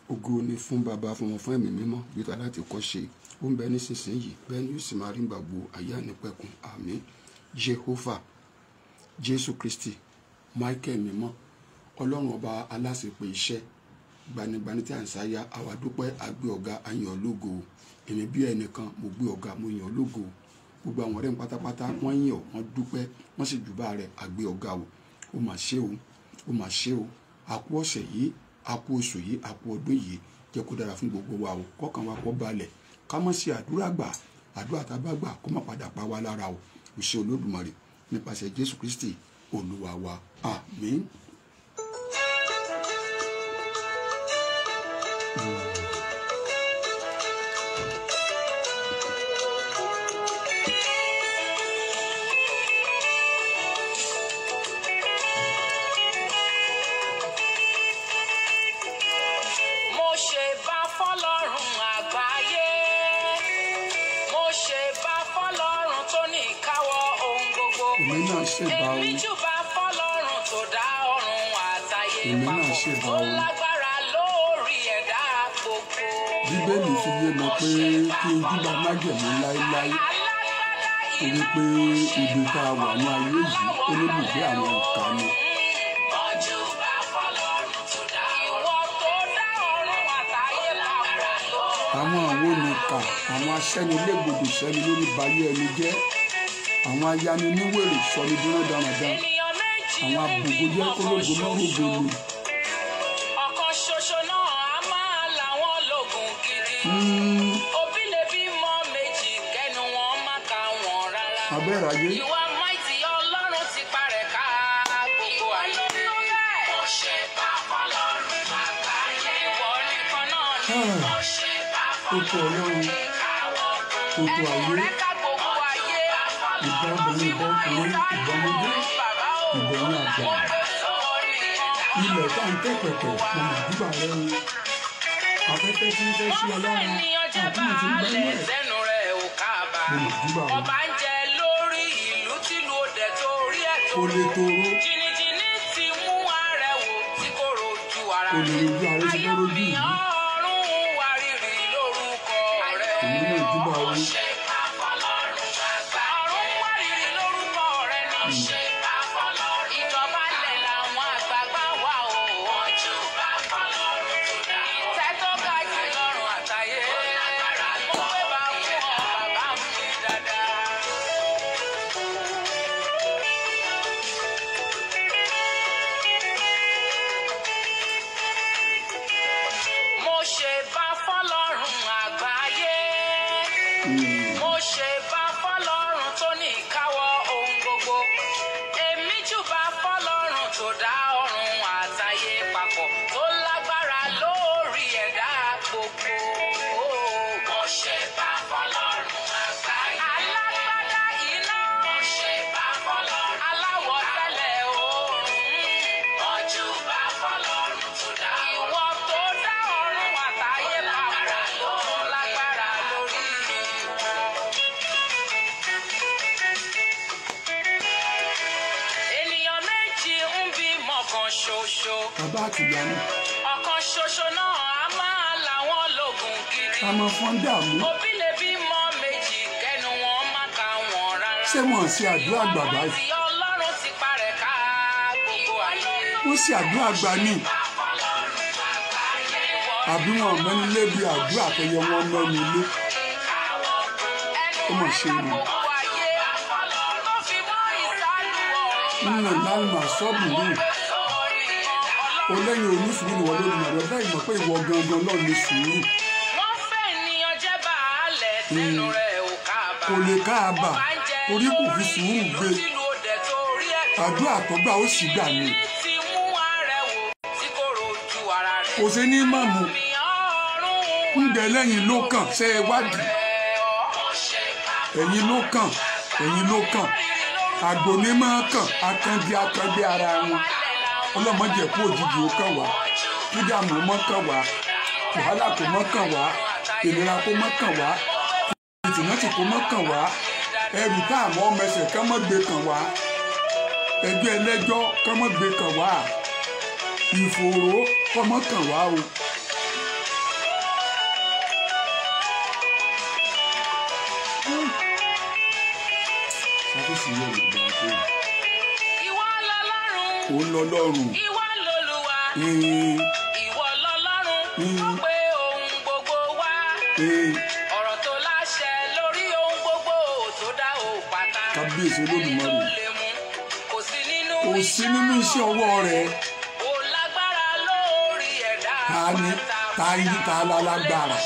Ògo ni fún bàbá, fún wọn, fún ẹ̀mí mímọ́, bí ta láti kọ́ ṣe ó ń bẹ nísinsìnyí, bẹ́ẹ̀ ni ó sì máa rí gbàgbó ayé ànípẹ̀kun. Àmín. Jehovah, Jésù Kristi, Michael mímọ́, Ọlọ́run ọba aláṣepé iṣẹ́, gbanigbani tí à ń sáyà, àwa dúpẹ́, àgbé ọ̀gá, àyàn ológo. Èmi bí ẹnìkan, mo gbé ọ̀gá, mo yàn ológo. Gbogbo àwọn ọ̀rẹ́ mi pátápátá, wọ́n yìn ọ́, wọ́n dúpẹ́, wọ́n sì júbà rẹ̀, àgbé ọ̀gá o. Ó mà ṣe o, ó mà ṣe o. Àkú ọ̀sẹ̀ yìí, àkú oṣù yìí, àkú ọdún yìí, jẹ́ kó dára fún gbogbo wa o. Kọ́kàn wa kó balẹ̀, ká má ṣe àdúrà gbà, àdúrà tá a bá gbà kó má padà pa wá lára o. Ó ṣé Olódùmarè, nípasẹ̀ Jésù Kristi Olúwa wa. Àmín. Mo ṣe bá fọ́lọ́run àgbáyé. Mo ṣe bá fọ́lọ́run tó ní ìkáwọ́ ohun gbogbo. Èmi náà ṣèbà o. Èmi júbà fọ́lọ́run tó dá ọ̀run àtayé Èmi náà papọ̀. ṣèbà Tó o. lágbára lórí ẹ̀dá gbogbo. Bíbélì fi yé mi pé kí n júbà májẹ̀mú láéláé, Alágbádá torí pé ibi tá a wà ní ayé yìí ó ní ibùgbé àwọn ìkà ni. Mojúbà fọ́lọ́run tó dá ìwọ tó dá ọ̀run àtayé papọ̀. Àwọn àwọn onìkà, àwọn aṣẹ́nilégbodò sẹ́ni lórí bayé ẹni jẹ́, àwọn ayaniníwèrè sọni dúró dáradára, Ènìyàn méjì àwọn ń abògojẹ́ bímọ kan kólógo mọ́rògbò ṣoṣo. ni. Ọ̀kan ṣoṣo náà á máa làwọn lógun gidi. Òbí lè bímọ méjì kẹ́nu wọn má ka wọn rárá. Abẹ́rẹ́ ayé. Ìwà máìtì Ọlọ́run ti parẹ́ ká gbogbo ayé. Mo ṣe bá fọlọ́run àgbáyé. Ìwọ nìkan náà ni mo ṣe bá Kókó Ọlọ́run, káwọ́. kókó Ẹnu ayé, rẹ̀ ká gbogbo ayé. ìbọn obìnrin, ìbọn ọkùnrin, ìbọn ọmọdé, ìbọn ní àgbà. Ilẹ̀ tá à ń tẹ́ pẹ̀pẹ̀, mo mà júbà rẹ o. Afẹ́fẹ́ tí ń fẹ́ sí ọlọ́run, àbúrò tí ń bẹ nínú ẹ̀, mo mà júbà o. Ọba ń jẹ lórí ìlú tìlú òde torí ẹ̀ Kò lè tòró, Jìnnìjìnnì ti mú arẹwò tí kò rojú ara kò lè rẹ̀. rojú ara ṣe fẹ́ rojú Ayé mi ìlú. ọ̀run wárìrì lórúkọ rẹ̀. Èmi náà júbà o. Ọ̀run wárìrì lórúkọ rẹ̀ ní. Ìjọba lẹ̀ làwọn àgbààgbà wà o. Ìtẹ́ tó ga jù lọ́run àtayé. Mo pé bá fún ọ bàbá mi dáadáa. Mo ṣe bá fọ́lọ́run àgbáyé. Mo ṣe bá fọ́lọ́run tó ní ìkáwọ́ ohun gbogbo. Èmi júbà fọ́lọ́run tó dá ọ̀run àtayé papọ̀ tó lágbára lórí ẹ̀dá gbogbo. Mo ṣe bá fọ́lọ́run àgbáyé. Alágbádá iná. Mo ṣe bá fọ́lọ́run. Aláwọ̀ tẹ́lẹ̀ oòrùn. Mo júbà fọ́lọ́run tó dá ọ̀run. Ìwọ tó dá ọ̀run àtayé papọ̀ tó lágbára lórí wọn. Ènìyàn méjì ń bímọ kan ṣoṣo. Bàbá àtìyá ni Ọ̀kan ṣoṣo náà á máa làwọn lógun gidi. a máa fọ́n dààmú. Òbí lè bímọ méjì kẹ́nu wọn má ka wọn rárá. Ṣé wọn ṣe àdúrà gbà báyìí? Tí Ọlọ́run ti parẹ́ ká gbogbo ayé. Wọ́n ṣe àdúrà gbà ní. Àbí wọn mẹ́nu lé bí àdúrà tẹyẹ wọn mẹ́nu lé. Ó mà ṣe o. Nínú ìlànà sọ́ọ̀bù náà, o lẹ́yìn onísùúrù ni wọ́n lórí màdọ́ láì mọ̀ pé ìwọ gangan náà ní sùúrù. Wọ́n fẹ́ ènìyàn jẹ́ baálẹ̀ tẹnu rẹ̀ ò kábà. Kò lè káàbà torí kò fi sùúrù gbé. Àdúrà tó gbà ó sì gbà ní. Ti mú arẹwò tí kò rojú ara rẹ̀. Kò sí ní mọ̀mù. Ń bẹ lẹ́yìn ló kàn ṣe é wádìí. Ẹ̀yin ló kàn, ẹ̀yin ló kàn. Àgbò ní máa kàn, akànbí akànbí ara wọn. Ọlọ́mọdé kú òjijì ó kàn wá. Kúdàmú mọ́ kàn wá. Wàhálà kò mọ́ kàn wá. Ìnira kò mọ́ kàn wá. Ìtìnátì kò mọ́ kàn wá. Ẹrù tá àmọ́ ọmọ ẹsẹ̀ kán mọ́ gbé kàn wá. Ẹjọ́ ẹlẹ́jọ́ kán mọ́ gbé kàn wá. Ìfòòró kọ́ mọ́ kàn wá o. Kábíyèsí yóò lè gbà tó. Ìwọ lọ́lọ́run. Ó lọ́lọ́run. Ìwọ lolúwa. Ìwọ lọ́lọ́run. Ó pé ohun gbogbo wá. Ọ̀rọ̀ tó láṣẹ lórí ohun gbogbo tó dá o pátá. Kábíyèsí Olódùmarè. Ẹni tó lè mú kò sí nínú Kò sí nínú iṣẹ́ ọwọ́ rẹ̀. Ó lágbára lórí ẹ̀dá Ta ni ta la lágbára?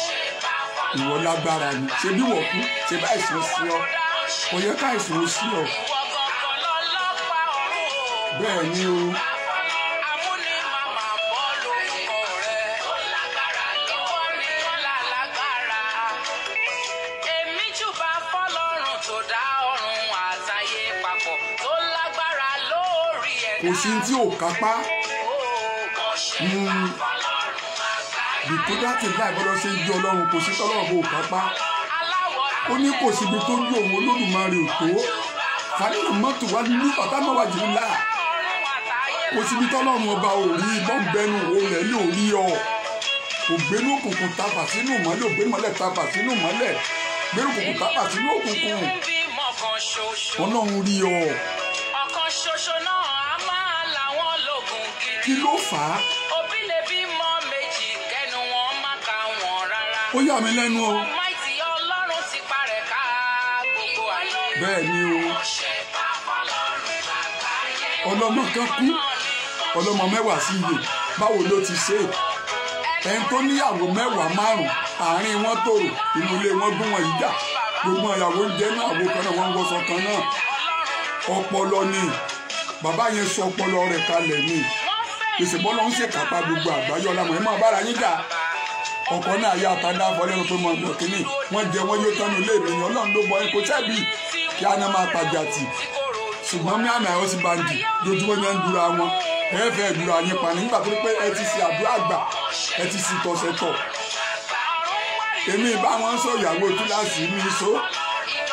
Ìwọ lágbára ni. Ṣé bí wọ́n kú? Ṣé bá àìsàn sí ọ? Kò yẹ ká àìsàn ó sí ọ. Ìwọ gangan lọ́lọ́pàá ọ̀run o. Bẹ́ẹ̀ ni o. Amúni màmá bọ́ lórúkọ rẹ̀. Ó lágbára ìwọ nìkan là lágbára. Èmi júbà fọ́lọ́run tó dá ọ̀run àtayé papọ̀ tó lágbára lórí ẹ̀dá. Kò sí tí ò kápá. Ó ṣe bá fọ́lọ́run àgbáyé. Bìkúdá ti láì bọ́lọ́ ṣe ń jí Ọlọ́run kò sí tọ́lọ́run bó kápá. Aláwọ̀ Ó ní kò síbi tó ju òun Olódùmarè ò tó. Fàlínà mọ́tò wá ní bàtà máa wà jù ńlá. ọ̀run àtayé Kò síbi tọ́lọ́run ọba ò rí bọ́ǹbẹ́nu olè ní orí ọ. Ògbénú òkùnkùn tafà sínú mọ́lẹ̀, ògbénú mọ́lẹ̀ tafà sínú mọ́lẹ̀, gbénú òkùnkùn tafà sínú òkùnkùn. ń bímọ kan ṣoṣo. Ọlọ́run rí ọ. Ọ̀kan ṣoṣo náà á máa làwọn lógun gidi. Kí ló fà á? Òbí lè bímọ méjì kẹ́nu wọn má ka wọn rárá. Ó yà mí lẹ́nu o. Almighty Ọlọ́run ti parẹ́ ká gbogbo ayé. Bẹ́ẹ̀ ni o. Ọlọ́mọ kan kú, ọlọ́mọ mẹ́wàá sí iye. Báwo ló ti ṣe é? Ẹni tó níyàwó mẹ́wàá márùn-ún, àárín wọn tòrò, inú ilé wọn gún wọn yìí dà. Gbogbo ìyàwó ń jẹ́ náà, àwo kan náà, wọ́n ń wọṣọ kan náà. Ọpọlọ ni. Bàbá yẹn sọ ọpọlọ rẹ̀ kalẹ̀ ni. Ìsìnbọ́lọ́ ń ṣèkápá gbogbo àgbáyé ọlámọ̀ ẹ̀ máa bára yín jà. Ọkọ náà yá àtàdá fọlẹ́nu pé mọ̀ mọ̀ kínní. Wọ́n jẹ wọ́n yóò tánu ilé mi ni Ọlọ́run ló bọ ẹ kó sẹ́bi kí á ná máa pàjà tì. Ṣùgbọ́n mi àmì àyọ̀sí bandi lójúmọ́ ni ẹ ń dura wọn. Ẹ fẹ́ dura yín pa nígbà tó pé ẹ ti ṣe àdúrà àgbà, ẹ ti ṣe tọ̀sẹ̀tọ̀. Èmi ìbá wọn sọ ìyàwó túláàsì mi sọ.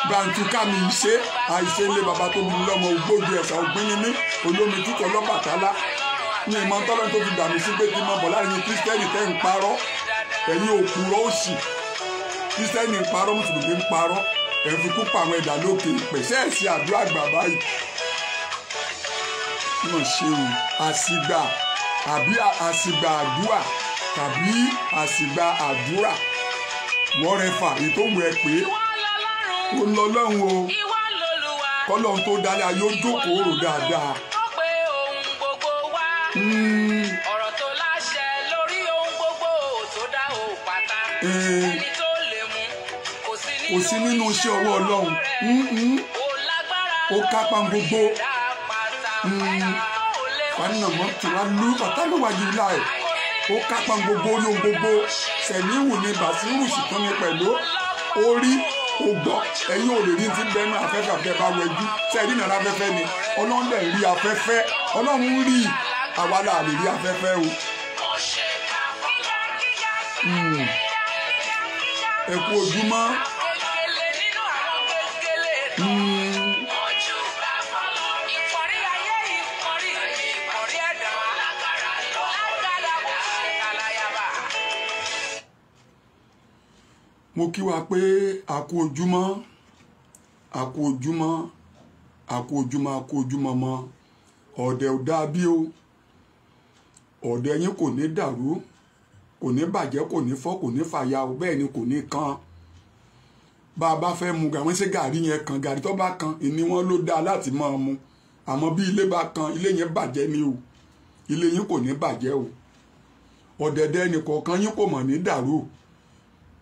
Gbàǹtúkà mi ṣe àìṣe ilé bàbá tó bí mi lọ́mọ ògbójú ẹ̀sà ògbín ni mí olómi tútọ̀ lọ́bàtálá. Ní ìmọ̀ tọ́lọ́ tó fi dà mí sí pé kí n mọ̀ bọ̀ láàrin kírísítẹ́nì tẹ́ ń parọ́. Ẹ̀yin òpùrọ́ òṣì. Kírísítẹ́nì ń parọ́, mùsùlùmí ń parọ́. Ẹ̀ fi kú pa àwọn ẹ̀dá lókè ìpèsè ẹ̀sìn àdúrà àgbà báyìí. Mọ̀ ṣe o, àsìgbà àbí àsìgbà àdúrà tàbí àsìgbà àdúrà. Wọ́rẹ́fà èyí tó wù ẹ pé Ìwọ lọ́lọ́run. ó lọ lọ́hùn o. Ìwọ lolúwa. Kọ́lọ́hún tó dálé ayé ó jókòó rò dáadáa. Ó pé ohun gbogbo wá. Ọ̀rọ̀ tó láṣẹ lórí ohun gbogbo tó dá o pátá. Ẹni tó lè mú kò Kò sí nínú iṣẹ́ ọwọ́ Ọlọ́run. rẹ̀. Ó lágbára Ó kápá lórí gbogbo. ẹ̀dá pátápátá. Ó lè mú Fàánà mọ́ tí wàá lú bàtà ló wájú láì. Ó kápá gbogbo orí ohun gbogbo. Sẹ̀míhù ni Bàsírù sì tún ní pẹ̀lú. Ó rí, ó gbọ́. Ẹ̀yin ò lè rí ti bẹnu afẹ́fẹ́ àbẹ́ bá wẹjú. Sẹ́ẹ̀rí nàrà afẹ́fẹ́ ni. Ọlọ́run dẹ̀ rí afẹ́fẹ́. Ọlọ́run rí. Àwa là lè rí afẹ́fẹ́ o. Ẹ kú ojúmọ́. Gègèlè nínú àwọn gègèlè. Ìkọ̀rí ayé ìkọ̀rí ìkọ̀rí ẹ̀dá. Lágara kò ṣe kàlàyàbà. Mo kí wa pé a kú ojúmọ́, a kú ojúmọ́, a kú ojúmọ́, a kú ojúmọ́ mọ́. Ọ̀dẹ̀ ò dáa bí o. Ọ̀dẹ̀ yín kò ní dàrú, kò ní bàjẹ́, kò ní fọ́, kò ní fàya o, bẹ́ẹ̀ ni kò ní kan. Bá a bá fẹ́ mu gàrí, wọ́n ṣe gàrí yẹn kan, gàrí tó bá kan, ìní wọn ló dáa láti máa mu. Àmọ́ bí ilé bá kan, ilé yẹn bàjẹ́ ni o. Ilé yín kò ní bàjẹ́ o. Ọ̀dẹ̀dẹ̀ ẹnìkọ̀ọ̀kan yín kò mọ̀ ní dàrú.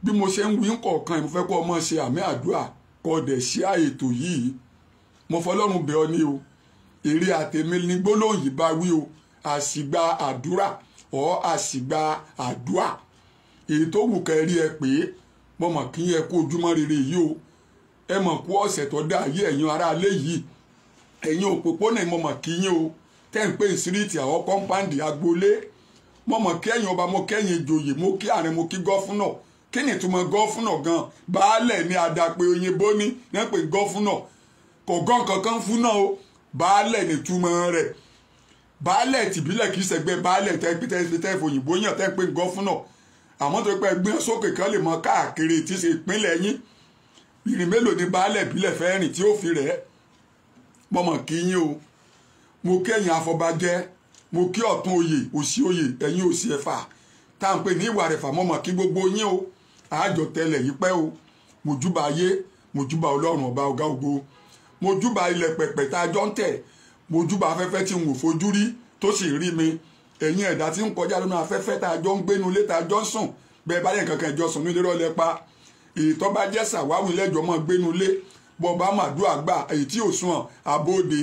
Bí mo ṣe ń wí kọ̀ọ̀kan, mo fẹ́ kó ọmọ ṣe àmì àdúrà kó dẹ̀ ṣe ètò yìí. Mo fọlọ́run bẹ̀ ọ́ ní o. Èrè àtẹ̀mí ni gbólóhùn yìí bá wí o. Àsìgbà àdúrà ọ̀ àsìgbà àdúà. Èyí tó wù kẹ́ rí ẹ pé mo mọ̀ kí ẹ kú ojúmọ́ rere yìí o. Ẹ mọ̀ kú ọ̀sẹ̀ tó dá ayé ẹ̀yin aráalé yìí. Ẹ̀yin òpópónà mo mọ̀ kí yín o. Tẹ́ ń pè ní síríìtì àwọn kọ́ńpáǹdì agboolé. Mo mọ̀ kí ẹ̀yin ọba, mo kẹ́yìn ìjòyè, mo kí ààrẹ, mo kí gọ́fúnà. Kí ni ìtumọ̀ gọ́fúnà gan? Baálẹ̀ ní àdàpè òyìnbó ní ní pé gọ́fúnà. Kò gán kankan fún náà o. Baálẹ̀ ní ìtumọ̀ rẹ̀. Baálẹ̀ tìbílẹ̀ kì í ṣẹgbẹ́ baálẹ̀ tẹ́ fòyìnbó yàn tẹ́ pé gọ́fúnà. Àmọ́ tó pẹ́ gbé sókè kan lè mọ káàkiri tí ṣe ìpínlẹ̀ yín. Ìrìn mélòó ni baálẹ̀ ìbílẹ̀ fẹ́ rìn tí ó fi rẹ̀? Mo mọ̀ kí yín o. Mo kí ẹ̀yin afọbajẹ, mo kí ọ̀tún oyè, òsì oyè, ẹ̀yin òsì ẹ̀fà tá à ń pè ní ìwà rẹ̀fà. Mo mọ̀ kí gbogbo yín o. Àjọ tẹlẹ̀ yìí pẹ́ o. Mo júbà ayé, mo júbà Ọlọ́run ọba ọ̀gá ògo, mo júbà ilẹ̀ pẹ̀pẹ̀ tá a jọ ń tẹ̀, mo júbà afẹ́fẹ́ tí n ò fojú rí tó sì rí mi. Ẹ̀yin ẹ̀dá tí ń kọjá lónà afẹ́fẹ́ tá a jọ ń gbénu ilé tá a jọ ń sùn, bẹ́ẹ̀ bá yẹn kankan ìjọ sùn ní ilé rọ́lẹ́ pa. Èyí tó bá jẹ́ sàwáwì lẹ́jọ́ mọ́ gbénu ilé, bọ́ bá màdúrà gbà, èyí tí ò sùn àbóde.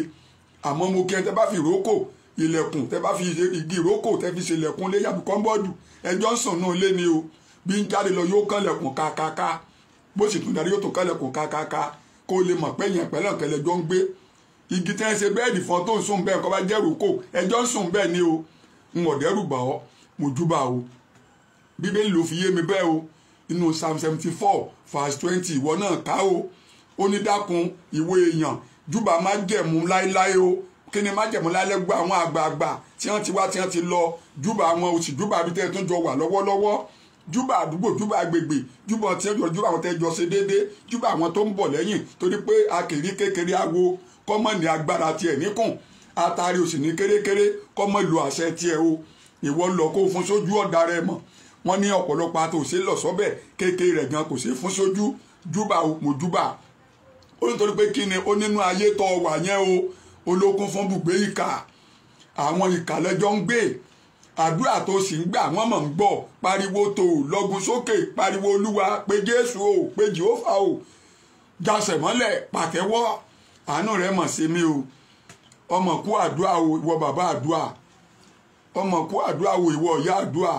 Àmọ́ mo kí ẹ tẹ́ bá fi ìrókò ilẹ̀kùn, tẹ́ bá fi igi ìrókò tẹ́ fi ṣe ilẹ̀kùn lé yàbí kọ́ńbọ́ọ̀dù, ẹjọ́ ń sùn nù ilé ni o. Bí ń jáde lọ yóò kànlẹ̀kùn kákáká, bó sì tún darí yóò tún kànlẹ̀kùn kákáká, kó lè mọ̀ pé yẹn pẹ̀lú ọ̀kẹ́lẹ́jọ́ ń gbé. Igi tẹ́ ń ṣe bẹ́ẹ̀dì fún tó ń sùn bẹ́ẹ̀ kọ́ bá jẹ́ ìrókò, ẹjọ́ ń sùn bẹ́ẹ̀ ni o. N ò dẹ́rù bà ọ́, mo júbà o. Bíbélì ló fi yé mi bẹ́ẹ̀ o. Inú Psalm 74 verse 20, ìwọ náà ká o. Ó ní dákun ìwé èèyàn, júbà májẹ̀mú láéláé o. Kí ni májẹ̀mú láéláé? Gbọ́ àwọn àgbààgbà tí wọ́n ti wá tí wọ́n ti lọ, júbà wọn o sì júbà bí tẹ́ ẹ tún jọ wà lọ́wọ́lọ́wọ́. Júbà àdúgbò, júbà agbègbè, júbà tí wọ́n jọ, júbà àwọn tẹ́ jọ ṣe déédéé, júbà àwọn tó ń bọ̀ lẹ́yìn, torí pé akèrè kékeré awo kọ́mọ̀ ní agbára tiẹ̀ níkùn, atari òsì ní kérékéré kọ́mọ̀ lu àṣẹ tiẹ̀ o. Ìwọ lọ kó fún sójú ọ̀dà rẹ mọ̀. Wọ́n ní ọ̀pọ̀lọpọ̀ àti òsè lọ sọ́bẹ̀ kékeré rẹ̀ gan kò sí fún sójú. Júbà o, mo júbà. Ó nítorí pé kí ni ó nínú ayé tó wà yẹn o, olókun fún bùgbé ìkà, àwọn ìkà lẹ́jọ́ ń gbé. Àdúrà tó sì ń gbà wọ́n mọ̀ ń gbọ́. Pariwo tó lọ́gun sókè, pariwo Olúwa, pé Jésù o, pé Jèhófà o, jasẹ̀ mọ́lẹ̀, pàtẹ́wọ́. Àánú rẹ̀ mọ̀ sí mi o. Ọmọ kú àdúrà o, ìwọ bàbá àdúrà. Ọmọ kú àdúrà o, ìwọ ìyá àdúrà.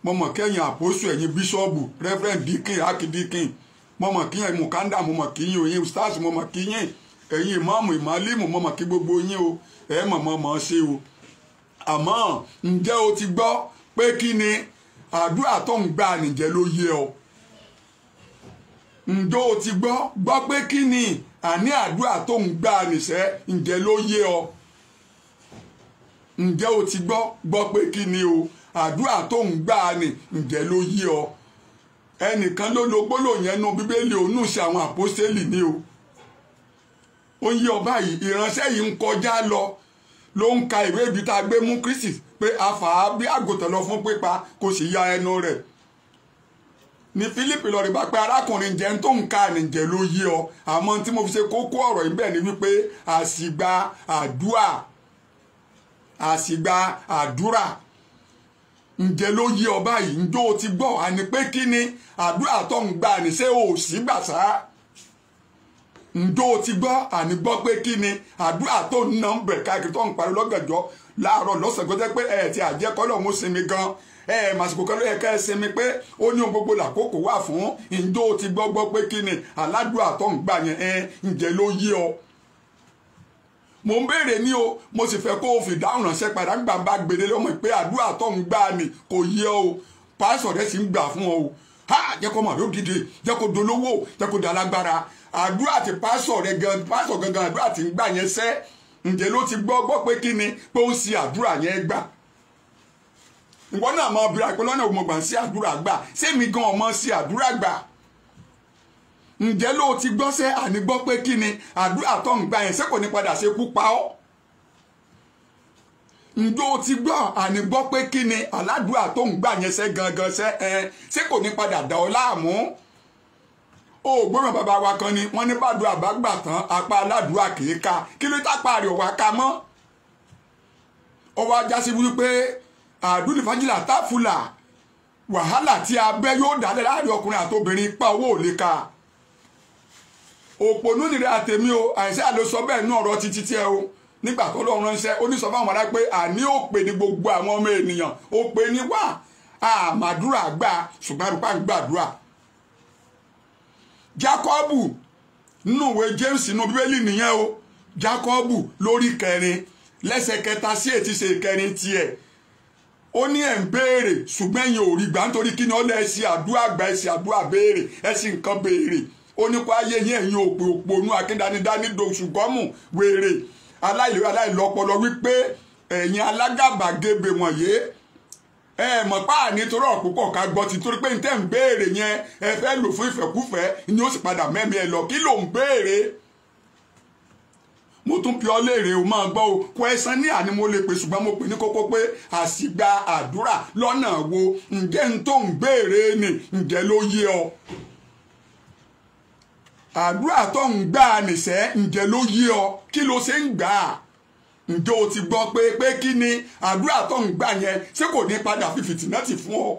Mo mọ̀ kẹ́yìn àpòsù, ẹ̀yin bíṣọ́ọ̀bù, reverend deacon, archdeacon. Mo mọ̀ kíyìn mùkádà, mo mọ̀ kíyìn òyìn stars, mo mọ̀ kíyìn ẹ̀yin ìmáàmù, ìmálímù, mo mọ̀ kí gbogbo yín o. Ẹ̀ mọ̀ mọ̀ mọ̀ ṣe o. Àmọ́ ǹjẹ́ o ti gbọ́ pé kí ni àdúrà tó ń gbà nìjẹ́ ló yé ọ? Ǹjẹ́ o ti gbọ́ gbọ́ pé kí ni àní àdúrà tó ń gbà nìṣẹ́ ǹjẹ́ ló yé ọ? Ǹjẹ́ o ti gbọ́ gbọ́ pé kí ni o àdúrà tó ń gbà ní ǹjẹ́ ló yé ọ? Ẹnìkan ló lo gbólóhùn yẹn nú Bíbélì, òun nù sí àwọn àpọ́sítélì ni o. Ó ń yé ọ báyìí, ìránṣẹ́ yìí ń kọjá lọ ló ń ka ìwé ibi tá a gbé mú Kristi pé a fà á bí àgùntàn lọ fún pípa, kò sì ya ẹnu rẹ̀. Ní Fílípì lọ rí bá pé arákùnrin jẹ́ tó ń ka nìjẹ́ ló yé ọ. Àmọ́ tí mo fi ṣe kókó ọ̀rọ̀ yìí bẹ́ẹ̀ ni wípé àsìgbà àdúrà, àsìgbà àdúrà ǹjẹ́ ló yé ọ báyìí? Ǹjẹ́ o ti gbọ́ àní pé kí ni àdúrà tó ń gbà ní ṣé o ò sí gbà sá? Ǹjẹ́ o ti gbọ́ àní gbọ́ pé kí ni àdúrà tó ń nà ń bẹ̀ káàkiri tó ń parí lọ́gànjọ́ láàárọ̀ lọ́sàn-án kó jẹ́ pé ẹ̀ ti àjẹkọ́ lọ́hún sinmi gan, ẹ̀ màsìkò kan ló yẹ ká ẹ sinmi pé ó ní ohun gbogbo làkókò wà fún. Ǹjẹ́ o ti gbọ́ gbọ́ pé kí ni aládùúrà tó ń gbà yẹn ẹ̀ ǹjẹ́ ló yé ọ? Mo ń béèrè ní o, mo sì fẹ́ kó o fi dáhùn ránṣẹ́ padà gbà bá gbèrè lọ́mọ pé àdúrà tó ń gbà ni kò yé ọ o. Pásọ̀ rẹ̀ sì ń gbà fún ọ o. Ha, jẹ́ kó mọ̀ ló dìde, jẹ́ kó dolówó, jẹ́ kó dalágbára. Àdúrà tí pásọ̀ rẹ̀ gan, pásọ̀ gangan àdúrà tí ń gbà yẹn sẹ́, ǹjẹ́ ló ti gbọ́ gbọ́ pé kí ni pé ó ń ṣe àdúrà yẹn gbà? Ìwọ náà mọ obìnrin àpẹ lọ́nà òmùgbà ń ṣe àdúrà gbà, sẹ́mi gan ọmọ ṣe àdúrà gbà? Ǹjẹ́ ló ti gbọ́ sẹ́ àní gbọ́ pé kí ni àdúrà tó ń gbà yẹn ṣé kò ní padà ṣe kú pa ọ́? Ǹjẹ́ o ti gbọ́ àní gbọ́ pé kí ni aládùúrà tó ń gbà yẹn ṣe gangan ṣe ẹ ṣé kò ní padà dà ọ́ láàmú? O gbọ́dọ̀ bàbá wa kan ni wọ́n ní bàdúrà bá gbà tán apá aládùúrà kì í ka, kí ló tápá rẹ̀ wá ka mọ́? Ó wá já sí wípé àdúlì fájìlà táfùlà wàhálà tí abẹ́ yóò dálẹ̀ láàrin ọkùnrin àtobìnrin pa owó ò lè ka. Òpònú nìrẹ́ àtẹ̀mí o, àìsí àlọ́ sọ bẹ́ẹ̀ nú ọ̀rọ̀ títí tí ẹ o. Nígbà tó lọ́run ránṣẹ́ ó ní sọ fáwọn ará pé àní òpè ní gbogbo àwọn ọmọ ènìyàn, òpè ní wà àmàdúrà gbà ṣùgbọ́n àrùpá ń gbàdúrà. Jákọ́bù nínú ìwé James nínú Bíbélì nìyẹn o. Jákọ́bù lórí kẹrin lẹ́sẹ̀ kẹta sí ètí ṣe kẹrin tiẹ̀, ó ní ẹ̀ ń béèrè ṣùgbọ́n ẹ̀yin ò rí gbà nítorí kí ni ó lẹ́ ẹ ṣe àdúrà gbà, ẹ ṣe àdúrà béèrè, ẹ ṣe nǹkan béèrè. Ó ní kó ayé yín ẹ̀yin òpè òpònú akíndanidání dòṣùgọ́mù wèrè aláìlera aláìlọpọlọ wípé ẹ̀yin alágàbàgebè wọ̀nyé ẹ mọ̀ pa nítorí ọ̀pọ̀pọ̀ ká gbọ́ ti torí pé n tẹ́ ń béèrè yẹn ẹ fẹ́ lò fún ìfẹ́kúfẹ́ ni ó sì padà mẹ́mí ẹ lọ. Kí ló ń béèrè? Mo tún bi ọ́ léèrè o, máa gbọ́ o. Kwẹsán ní àní mo lè pè, ṣùgbọ́n mo pè ní kókó pé àsìgbà àdúrà lọ́nà wo? Ǹjẹ́ n tó ń béèrè ni ǹjẹ́ ló yé ọ? Àdúrà tó ń gbà nìṣẹ́ ǹjẹ́ ló yé ọ? Kí ló ṣe ń gbà á? Ǹjẹ́ o ti gbọ́ pé kí ni àdúrà tó ń gbà yẹn ṣé kò ní padà fi fìtínà tì fún ọ?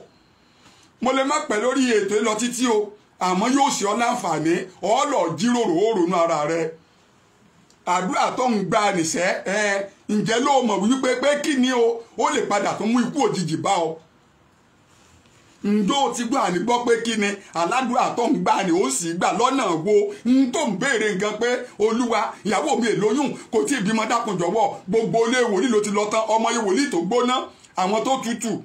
Mo lè má pẹ́ lórí ètò lọ títí o, àmọ́ yóò ṣe ọ́ láǹfààní, ọ lọ jíròrò ó ronú ara rẹ. Àdúrà tó ń gbà nìṣẹ́ ǹjẹ́ ló mọ̀ wípé pé kí ni o, ó lè padà tó mú ikú òjijì bá ọ? Ǹjọ́ o ti gbọ́ àní gbọ́ pé kí ni aládùúrà tó ń gbà ní ó sì gbà lọ́nà wo? Ń tó ń béèrè nǹkan pé olúwa ìyàwó mi lóyún kò tí ì bímọ, dákun jọ̀wọ́. Gbogbo ilé wòlíì ló ti lọ tán, ọmọ yìí wòlíì tó gbóná, àwọn tó tutù,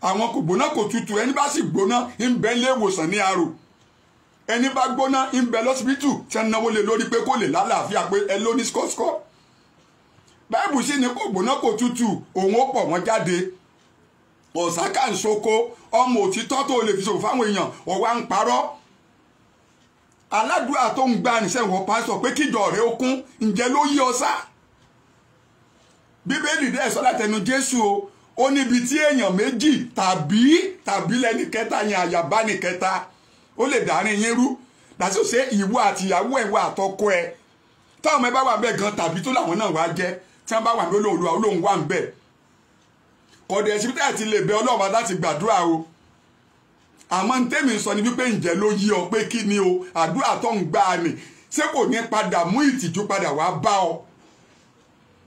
àwọn kò gbóná kò tutù, ẹni bá sì gbóná ń bẹ ilé ìwòsàn ní arò, ẹni bá gbóná ń bẹ lọ́sibítù tí ń náwó lé lórí pé kó lè lálàáfíà pé ẹ ló ní skọ́skọ́. Báìbù sì ni kò gbóná kò tutù, òun ó pọ̀ wọ́n jáde. Ọ̀sáká ń soko ọmọ òtítọ́ tó lè fi ṣòwò fáwọn èèyàn ọ̀wá ń parọ́. Aládùúrà tó ń gba níṣẹ́ ìwọ pásítọ̀ pé kíjọ rẹ̀ ó kún, ǹjẹ́ ló yí ọ sá? Bíbélì dẹ́ sọ látẹnu Jésù o, ó níbi tí èèyàn méjì tàbí lẹ́ni kẹta yẹn àyàbá ní kẹta ó lè dárin yín rú. Dàtí ó ṣe ìwọ àti ìyàwó ẹ̀ wà àtọkọ ẹ̀ táwọn ọmọ ẹ bá wà bẹ́ẹ̀ gan tàbí tó làwọn náà wá jẹ́ tí wọ́n bá wà ní olóhùn olóhùn wà ń bẹ̀. Kọ̀dẹ̀ ẹ̀sìn tẹ́ẹ̀ ti lè bẹ Ọlọ́run láti gbàdúrà o. Àmọ́ ní tèmi sọ ni wípé ǹjẹ́ ló yí ọ pé kí ni o, àdúrà tó ń gbà ni ṣé kò ní padà mú ìtìjú padà wá bá ọ?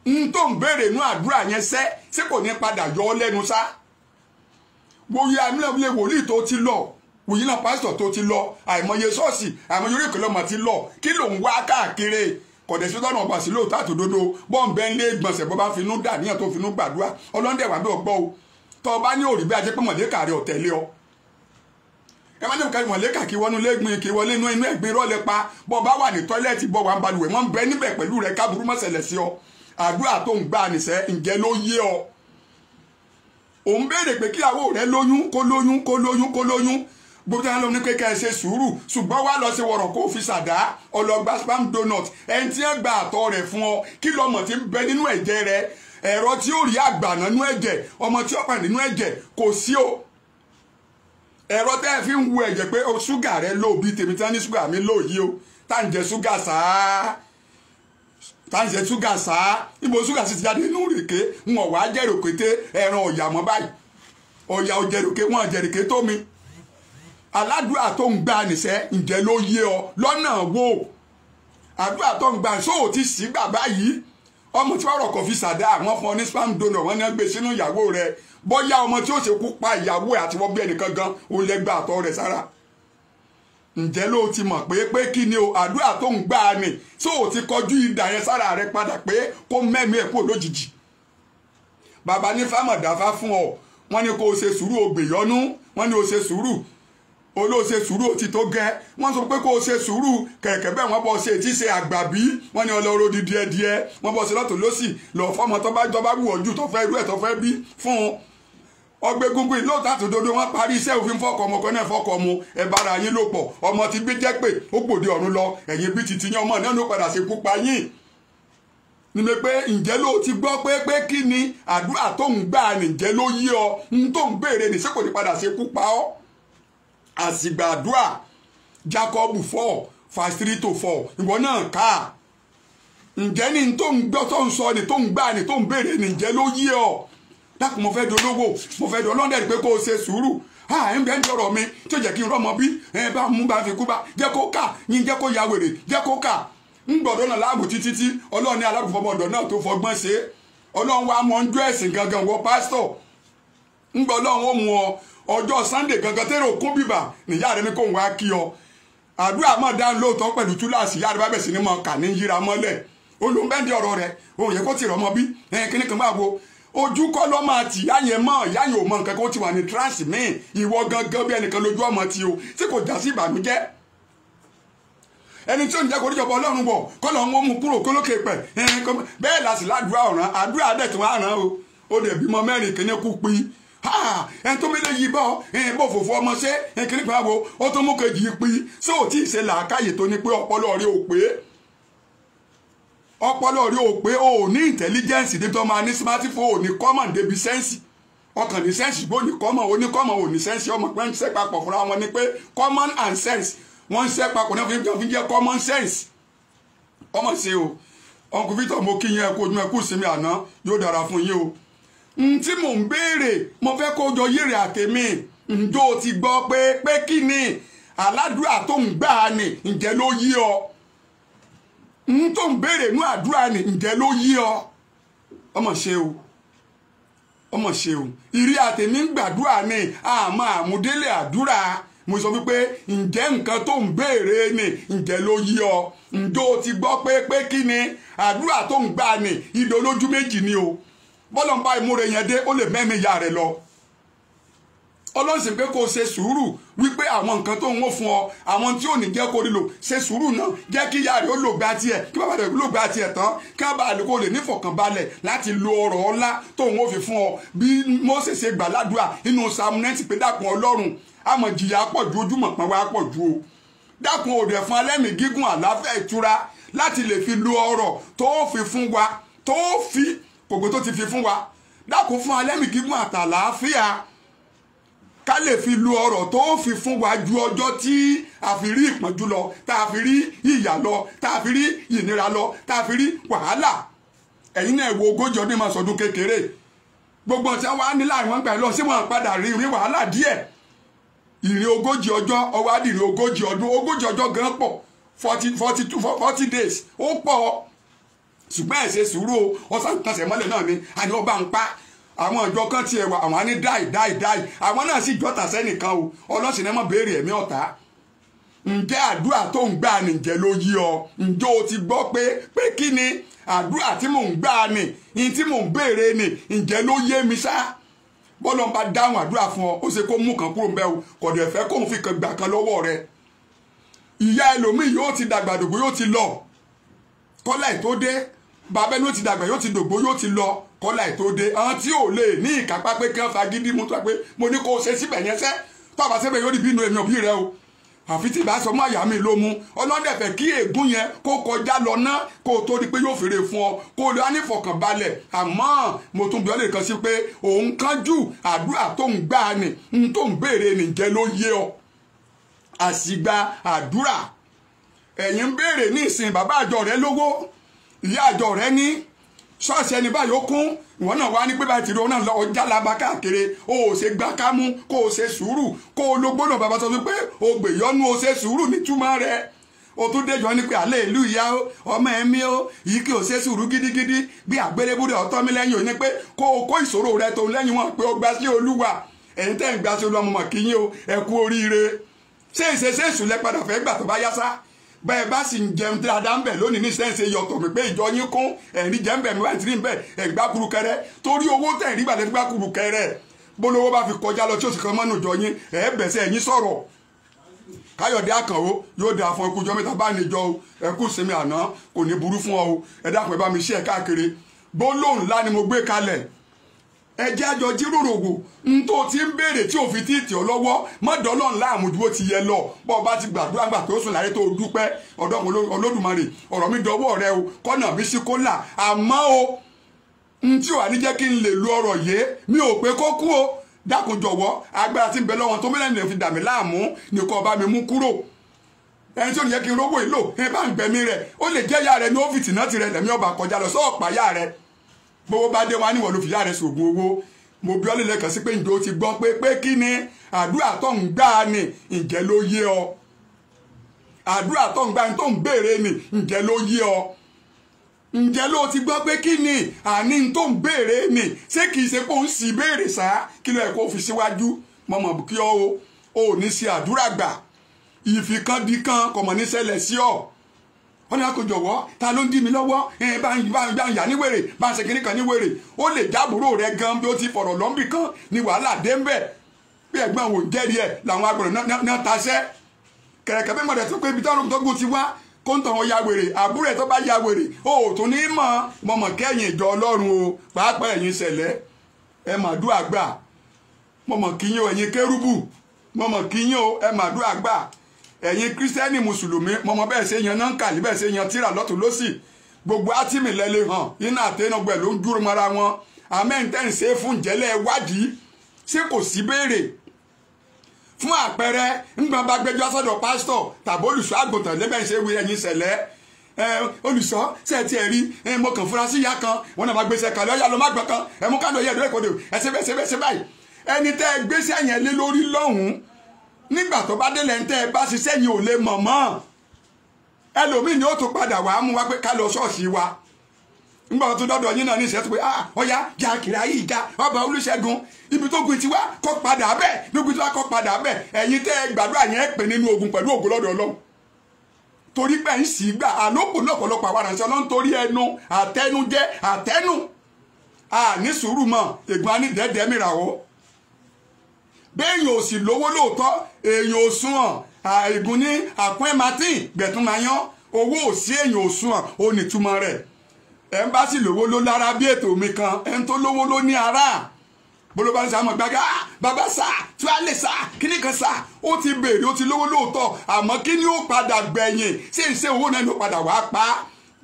N tó ń béèrè inú àdúrà yẹn sẹ́ ṣé kò ní padà yọ ọ lẹ́nu sá? Wòye àmìlẹ̀ wòlíì tó ti lọ, wòye náà pásítọ̀ tó ti lọ, àìmọye ṣọ́ọ̀ṣì, àìmọye orí ìkọlọ́mọ ti lọ, kí ló ń wá káàkiri? Kọ̀dẹ̀ sí tọ́nà ọba sí lóòótọ́ àtòdodo, bọ́ǹbẹ́ ń lé gbọ̀nsẹ̀ bọ́ bá finú dà níyàn tó finú gbàdúrà, ọlọ́ndẹ̀ wà bí ọgbọ́ o. Tọ́ ọ bá ní òrì bí ajẹ́ pé mọ̀lẹ́kà rẹ ọ̀tẹ̀lé ọ. Ẹ má ní òkè mọ̀lẹ́kà kí wọnú lẹ́gbìn kí wọlé inú ẹ̀gbin rọ́lẹ̀ pa, bọ́ bá wà ní tọ́ílẹ̀tì bọ́ wà ń balùwẹ̀ wọ́n ń bẹ níbẹ̀ pẹ̀lú rẹ káburú má ṣẹlẹ̀ sí ọ. Àdúrà tó ń gbà nìṣẹ́ ǹjẹ́ ló yé ọ? Òun béèrè pé kíyàwó rẹ lóyún kó lóyún kó lóyún kó lóyún, gbogbo àwọn ní kékeré ṣe sùúrù, ṣùgbọ́n wá lọ sí wọ̀rọ̀ kó fi ṣàdá ọlọ́gba spam donut ẹni tí ń gba àtọ̀ rẹ̀ fún ọ, kí lọmọ tí ń bẹ nínú ẹ̀jẹ̀ rẹ, ẹ̀rọ tí ó rí àgbàná nínú ẹ̀jẹ̀, ọmọ tí ó pa nínú ẹ̀jẹ̀ kò sí o. Ẹ̀rọ tẹ́ ẹ fi ń wo ẹ̀jẹ̀ pé ṣúgà rẹ lò bí tèmi tí wọ́n ní ṣúgà mi lò yìí o, tá ń jẹ ṣúgà sáá, tá ń jẹ ṣúgà sáá, níbo ṣúgà sì ti jáde nínú ìrèké, ń wọ̀ wá jẹ̀rọ̀kété ẹran ọ̀yà mọ́ báyìí, ọ̀yà òjẹ̀rọ̀ké wọn jẹ̀rọ̀ké tó mi. Aládùúrà tó ń gbà nìṣẹ́ ǹjẹ́ ló yé ọ lọ́nà wo? Àdúrà tó ń gbà sóò ti sí bàbá yìí, ọmọ tí wọ́n rọ̀kọ̀ fi ṣàdá àwọn fún ọ ní spam donor wọ́n ní wọ́n gbé sínú ìyàwó rẹ, bóyá ọmọ tí ó ṣe kú pa ìyàwó ẹ̀ àti wọ́n bí ẹnìkan gan òun lè gba àtọ̀ rẹ̀ sára. Ǹjẹ́ ló ti mọ̀ pé kí ni o, àdúrà tó ń gbà ni sóò ti kọjú idà yẹn sára rẹ padà pé kó mẹ́mí ẹ̀ kúrò lójijì? Bàbá ní fámọ̀dáfá fún ọ, wọ́n ní kó o ṣe sùúrù ògbèyọ́nú, wọ́n ní o ṣe sùúrù olóòṣe sùúrù ó ti tó gẹ́, wọ́n sọ pé kó o ṣe sùúrù kẹ̀kẹ́ bẹ́ẹ̀ wọ́n bọ́ ṣe tí ṣe àgbàbí, wọ́n ní ọlọ́rọ̀ di díẹ̀ díẹ̀, wọ́n bọ́ ṣe lọ́tọ̀ lọ́sì lọ fọ́mọ tó bá jọba wù ọ́ jù tó fẹ́ irú ẹ̀ tó fẹ́ bí fún un. Ọgbẹ́ gungun lóòótọ́ àtòdodo wọ́n parí iṣẹ́ òfin fọ́kọ ọmọ kan náà fọ́kọ ọmọ ẹ bára yín lò pọ̀, ọmọ ti bí jẹ́ pé ó gbòde ọ̀run lọ, ẹ̀yin bí titi yín ọmọ náà ló padà ṣe kú pa yín. Ní pé ǹjẹ́ ló ti gbọ́ pé kí ni àdúrà tó ń gbà ǹjẹ́ ló yé ọ, ń tó ń béèrè ní ṣé kò ní padà ṣe kú pa ọ́? Àsìgbàdúà Jacob 4:3-4 ìwọ náà ká. Ǹjẹ́ ní tó ń gbọ́ tó ń sọ ni tó ń gbà ni tó ń béèrè ni ǹjẹ́ ló yé ọ? Dákun mo fẹ́ dolówó, mo fẹ́ dolọ́ndẹ̀ pé kó o ṣe sùúrù. Ẹ̀ ń bẹ́ ń dọ̀rọ̀ mi tí ó jẹ́ kí n rọ́mọ bí ẹ bá mú bá fi kú bá jẹ́ kó kà yín, jẹ́ kó ya wèrè, jẹ́ kó kà. Ń gbọ́dọ̀ náà láàbù títí tí Ọlọ́run ní alábùfọ́mọdọ̀ náà tó fọgbọ́n ṣe. Ọlọ́run wa mọ̀ ń jó ẹ̀sìn gangan wọ pásítọ̀. Ń gbọ́ Ọlọ́run ó mú ọ ọjọ́ Sunday gangan tẹ́rọ kún bíbà níyà rẹ ní kò ń wá kí ọ. Àdúrà mọ̀ dáhùn lóòótọ́ pẹ̀lú túláàsì, ìyá rẹ bá bẹ̀ sí ní mọ̀ kà ní yíra mọ́lẹ̀. Olùbẹ́ndì ọ̀rọ̀ rẹ̀ òun yẹ kó ti rọ̀ mọ́ bí kíní kan bá wo ojú kọ́ lọ́ máa tì ìyá yẹn mọ́, ìyá yẹn ò mọ nǹkan kó ti wà ní trance míì, ìwọ gangan bí ẹnìkan lójú ọmọ ti o tí kò já sí ìbànújẹ́. Ẹni tí ò ní jẹ́ kó níjọba Ọlọ́run wọ̀ kọ́ lọ́n ó mú kúrò kólókè pẹ̀ bẹ́ẹ̀ la sì ládùúrà ọ̀ràn, àdúrà dẹ̀ tó wá ràn o, ó dẹ̀ bímọ mẹ́rin kíní kú pi. Ẹni tó mélé yìí bọ́ bó fòfò ọmọ ṣe kíní kan wo ó tó mú kejì pi, ṣé ò tí ì ṣe làákàyè tó ní pé ọpọlọ rí o pé? Ọpọlọ rí o pé o ò ní intelligence débi tó máa ní smartphone, ò ní common débi sense. Ọkàn ní sense bó ní common, ó ní common ò ní sense. Ọmọ pé ń ṣe papọ̀ fúnra wọn ni pé common and sense wọ́n ń ṣe papọ̀ náà fi jẹ́ common sense. Ọmọ ṣe o, Uncle Victor, mo kí yín, ẹ kú ojú, ẹ kú sinmi àná, yóò dára fún yín o. N tí mò ń béèrè, mo fẹ́ kó jọ yèrè àtẹ̀mí. Ǹjọ́ o ti gbọ́ pé kí ni aládùúrà tó ń gbà ni, ǹjẹ́ ló yí ọ? N tó ń béèrè nú àdúrà ni, ǹjẹ́ ló yí ọ? Ọmọ ṣe o, ọmọ ṣe o. Ìrí àtẹ̀mí ń gbàdúrà ni, àmọ́ àmúdélé àdúrà. Mo sọ wípé ǹjẹ́ nǹkan tó ń béèrè ni, ǹjẹ́ ló yí ọ? Ǹjọ́ o ti gbọ́ pé kí ni àdúrà tó ń gbà ni, ìdólójú méjì ni o. Bọ́lá ń bá ìmúre yẹn dé, ó lè mẹ́mí ìyá rẹ̀ lọ. Ọlọ́run sì pé kó o ṣe sùúrù wípé àwọn nǹkan tó ń wó fún ọ, àwọn tí ò ní jẹ́ kó rí lò, ṣe sùúrù náà, jẹ́ kí ìyá rẹ̀ ó lò gba tiẹ̀, kí bàbá rẹ̀ lò gba tiẹ̀ tán, kí wọ́n bá lè kó lè nífọ̀kànbalẹ̀ láti lo ọrọ̀ ọlá tó ń wó fi fún ọ. Bí Mósè ṣe gbà ládùúà nínú Psalm 90 pé dákun Ọlọ́run, àmọ́ jìyà pọ̀ ju ojúmọ̀ pọ́n wá pọ̀ ju o. Dákun òdẹ̀ fún alẹ́mìí gígùn, àlàáfíà, ìtura láti lè fi lo ọrọ̀ tó fi fún wa, tó fi kòkó tó ti fi fún wa. Dákun fún alẹ́mìí gígùn àtàlàáfíà ká lè fi lu ọrọ̀ tó fi fún wa ju ọjọ́ tí a fi rí ìpọ́njú lọ, tá a fi rí ìyà lọ, tá a fi rí ìnira lọ, tá a fi rí wàhálà. Ẹ̀yin náà wo ogójì ọdún máa sọdún kékeré. Gbogbo ọ̀sẹ̀ wa ní láàrin wọn gbà lọ sí wọn padà rí ìrìn wàhálà díẹ̀. Ìrìn ogójì ọjọ́ ọwọ́ á dìrìn ogójì ọdún, ogójì ọjọ́ gan pọ̀, 42 40 days ó pọ̀. Ṣùgbọ́n ẹ̀ ṣe sùúrù o, ọ̀sán kan ṣẹ̀ mọ́lẹ̀ náà ni àní ọba ń pa. Àwọn ìjọ kan tiẹ̀ wà, àwọn á ní dáì dáì dáì, àwọn náà sì jọ́ta sẹ́nìkan o. Ọlọ́sìn náà mọ̀ béèrè ẹ̀mí ọ̀tá. Ǹjẹ́ àdúrà tó ń gbà ní, ǹjẹ́ ló yí ọ? Ǹjẹ́ o ti gbọ́ pé kí ni àdúrà tí mò ń gbà ní, ní tí mò ń béèrè ní, ǹjẹ́ ló yé mi sá? Bọ́lá ń bá dáhùn àdúrà fún ọ, ó ṣe kó mú kan kúrò ńbẹ̀ o, kò dẹ̀ fẹ́ kóun fi kan gbà kan lọ́wọ́ rẹ. Ìyá ẹlòmíì yóò ti dàgbà dògbò, yóò ti lọ kọ́lá ẹ̀ tó dé. Bàbá ẹni ó ti dàgbà, yóò ti dògbò, yóò ti lọ kọ́lá ẹ̀ tó dé. Àwọn tí ò lè ní ìkápá pé kí wọ́n fagídí mú tó pé mo ní kó o ṣe síbẹ̀ yẹn sẹ́, tó àbá síbẹ̀ yóò rí bínú èmi òbí rẹ o. Àfi tí ìbá sọ mọ́ àyà mi ló mu. Ọlọ́dẹ̀fẹ̀ kí ègún yẹn kó kọjá lọ ná, kó o tó rí pé yóò fèrè fún ọ, kó o lè wá nífọ̀kànbalẹ̀. Àmọ́ mo tún bí ọ lè kàn sí pé òun kánjú àdúrà tó ń gbà ni, n tó ń béèrè nìjẹ́ ló yé ọ. Àṣìgbà àdúrà ẹ̀yin ń béèrè ní ìsìn, bàbá àjọ rẹ lówó, ìyá àjọ rẹ ní ṣọ́ọ̀ṣì ẹni báyìí ó kún, ìwọ náà wá ní pé báyìí tìrọ náà lọ ọjà laba káàkiri. O ò ṣe gbá kámú, kó o ṣe sùúrù, kó o lo gbọ́dọ̀ bàbá sọ pé o gbè yọnu, o ṣe sùúrù nítumọ̀ rẹ. O tún déjọ ní pé hallelujah o, ọmọ ẹ̀mí o, yìí kí o ṣe sùúrù gidigidi bí àgbélébúrẹ́ ọ̀tọ́ mi lẹ́yìn. O ní pé kó o kó ìṣòro rẹ tó lẹ́yìn wọn pé o gbà sí Olúwa. Ẹ̀yin tẹ́ ń gbà sí Olúwa, mo mọ̀ kí yín o, ẹ kú oríire. Ṣé ìṣe èṣù lẹ padà fẹ́ gbà tó bá yá sá? Bẹ́ẹ̀ bá sì ń jẹun dáadáa ń bẹ̀ lónìí ní sẹ́ǹsẹ̀ yọ̀tọ̀ mi pé ìjọ yín kún, ẹ̀rí jẹ́ ń bẹ̀ mi wá ìtìrí ń bẹ̀, ẹ̀ gbá kuru kẹrẹ torí owó tẹ̀ rí gbàdé gbá kuru kẹrẹ. Bólówó bá fi kọjá lọ tí ó sì kan mọ́nù ìjọ yín, ẹ̀ bẹ̀sẹ̀ ẹ̀yìn sọ̀rọ̀. Káyọ̀dé Àkànó yóò dáa fún ẹkú jọ mẹ́ta bá níjọ o, ẹkú sinmi àná kò ní burú fún ọ o. Ẹ dákun ẹ bá mi ṣe ẹ káàkiri. Gbólóhùn ńlá ni mo gbé kalẹ̀. Ẹ jẹ́ àjọ jíròrò wò n tó ti ń béèrè tí òfin tí tì ọ́ lọ́wọ́, mọ́dọ́lọ́ ńlá àmójúbó ti yẹ lọ. Bọ́ ọ bá ti gbàdúrà gbà tó sùn láyé tó dúpẹ́ ọ̀dọ́ Olódùmarè, ọ̀rọ̀ mi dọwọ́ rẹ o, kọ́nà mi sí kó là. Àmọ́ o, n tí ò wá ní jẹ́ kí n lè lu ọ̀rọ̀ yé mi ò pé kó kú o. Dákun jọ̀wọ́, agbára tí ń bẹ lọ́wọ́ tó mílẹ̀ ní fi dà mí láàmú ní kó bá mi mú kúrò. Ẹni tí ò ní jẹ́ kí n rówó ìlò ẹ bá ń gbẹ̀mí rẹ̀, ó lè jẹ́ ìyá rẹ̀ ní ó fìtìná tirẹ̀ lẹ́mí ọba kọjá lọ sọ́ọ̀pá yá rẹ̀. Gbogbo bá dé wá níwọ̀n ló fi yá rẹ̀ sògùn owó. Mo bí ọ́ lè kàn sí pé ǹjẹ́ o ti gbọ́ pé kí ni àdúrà tó ń gbà ni, ǹjẹ́ ló yé ọ? Àdúrà tó ń gbà ni tó ń béèrè ni, ǹjẹ́ ló yé ọ? Ǹjẹ́ ló ti gbọ́ pé kí ni àní tó ń béèrè ni? Ṣé kìí ṣe pé ó ń sì béèrè sá? Kí ló yẹ kó fi síwájú? Mọ̀mọ́ kí ọ o, ò ní ṣe àdúrà gbà. Ìfikàndíkan kò mọ̀ ní ṣẹlẹ̀ sí ọ. Wọ́n ní wọ́n kò jọ̀wọ́, ta ló ń dí mi lọ́wọ́? Ẹ bá ń yà ní wèrè, bá ń ṣe kinní kan ní wèrè. Ó lè jábúrò rẹ gan bí ó ti fọ̀rọ̀ lọ́nbì kan ní wàhálà dé ń bẹ̀. Bí ẹ̀gbọ́n wò ń jẹ́rìí ẹ̀ làwọn agbọ̀rọ̀ náà taṣẹ́. Kẹ̀rẹ̀kẹ́ bí mọ̀dẹ̀ tó pé ibi táwọn tó gùn ti wá kó ń tàn ya wèrè, àbúrò ẹ̀ tó bá ya wèrè, ó tún ní mọ̀ mọ̀mọ̀ kẹ́yìn ìjọ Ọlọ́run o, pàápàá ẹ̀yin ṣẹlẹ̀ ẹ màdúrà gbà. Mọ̀mọ̀ kíyìn o, ẹ̀yin kérúbù, mọ̀mọ̀ kíyìn o, ẹ màdúrà gbà. Ẹ̀yin kírísítẹ́nì mùsùlùmí, mọ̀mọ́ bẹ́ẹ̀ ṣe yan nankali, bẹ́ẹ̀ ṣe yan tíra lọ́tún lọ́sì. Gbogbo átìmì lẹ́lẹ́ hàn iná àtẹnugbẹ̀ ló ń dúró mọ́ra wọn. Àmẹ́ńtẹ́ ń ṣe fún ìjẹ́lẹ̀ wádìí ṣé kò sí béèrè? Fún àpẹẹrẹ, ńgbọ́n bá gbẹ́jọ́ sọ́dọ̀ pásítọ̀ tàbí olùṣọ́ àgùntàn lẹ́bẹ̀ẹ́ ṣe wí ẹ̀yìn ṣẹlẹ̀. Olùṣọ́ ṣe ti ẹ̀ rí mo kàn fura sí ìyá kan, wọn náà bá gbéṣẹ́ kalẹ̀, ọ̀yà ló má gbọ́n kan, ẹ mú kánú ẹ̀yẹ ìdúró ìkọdù, ẹsẹ̀ bẹ́ẹ̀ ṣe bẹ́ẹ̀ ṣe báyìí. Ẹni tẹ́ ẹ gbéṣẹ́ yẹn lé lórí lọ́hùn-ún, nígbà tó bá délẹ̀ ń tẹ́ ẹ bá ṣiṣẹ́ yẹn ò lè mọ̀ mọ́. Ẹlòmíì ni ó tún padà wàá mú wa pé ká lọ ṣọ́ọ̀ṣì wa. Nígbà tó dọ́dọ̀ yín náà ní ìṣẹ́ tó pé ọ̀yá jà kìlá yìí já ọba Olúṣẹ́gun, ibi tó gun ti wá kọ́ padà bẹ́ẹ̀, lógun ti wá kọ́ padà bẹ́ẹ̀. Ẹ̀yin tẹ́ ẹ gbàdúrà yẹn pè nínú ogun pẹ̀lú ògo lọ́dọ̀ Ọlọ́run. Torí pé ń sì gbà àlòkù lọ́pọ̀lọpọ̀ àwọn aránṣẹ́ Ọlọ́run torí ẹnu àtẹnujẹ àtẹnu. Àní sùúrù mọ̀ ègún á ní dẹ́dẹ́ mìíràn o. Béèyàn ò sì lówó lóòótọ́, èèyàn ò sunwọ̀n, ègún ní àpọ́n martin gbẹ̀tún máa yán, owó ò sí èèyàn ò sunwọ̀n, ó nìtumọ̀ rẹ̀. Ẹ̀ ń bá sì lówó ló lára bí ètò mi kan, ẹ̀ ń tó lówó ló ní ara. Bólúbá ń sàmọ̀ gbága, bàbá sà, tí wàá lè sà, kíní kan sà, ó ti béèrè, ó ti lówó lóòótọ́, àmọ́ kí ni ó padà gbẹ̀yìn, ṣé ìṣe owó náà ló padà wàá pa á?